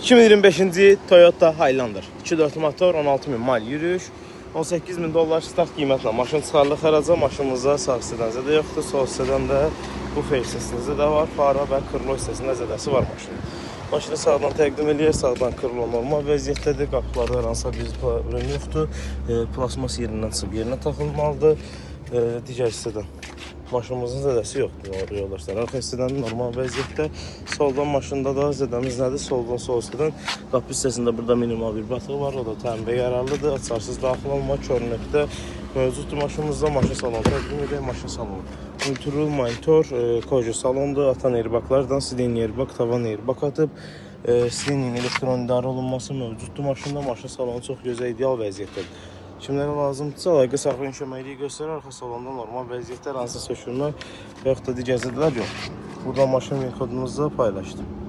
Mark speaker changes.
Speaker 1: 2025-ci Toyota Highlander 2.4 motor, 16.000 mil yürüyüş, 18.000 dollar start qiymətlə maşın çıxarılır xəraca. Maşınımıza sağ hissədən zədə yoxdur, sol hissədən də bufer hissəsində zədə var, fara və krilo hissəsində zədəsi var maşının. Maşını sağdan təqdim eləyir, sağdan krilo normal vəziyyətdədir, qapılarda hər hansısa bir problem yoxdur, plasmas yerindən çıxıb yerinə taxılmalıdır, digər hissədən maşınımızın zədəsi yoxdur yoldaşlar. Arxa hissədən normal vəziyyətdə, soldan maşında da zədəmiz nədir? Soldan sol hissədən qapı hissəsində burada minimal bir batığı var, o da təmirə yararlıdır, açarsız daxil olma, kör nöqtə mövcuddur maşınımızda. Maşın salonu təqdim edək, maşın salonu. Multirol monitor, koja salondur, atan airbaglardan, sidin airbag, tavan airbag atıb, sidinin elektron idarə olunması mövcuddur maşında. Maşın salonu çox gözəl, ideal vəziyyətdədir. Kimlərə lazımdırsa əlaqə saxlayın, köməkliyi göstərir. Arxa salonda normal vəziyyətdə hər hansı sökülmə və yaxud da digər zədələr yoxdur. Buradan maşın VIN kodumuzu paylaşdım.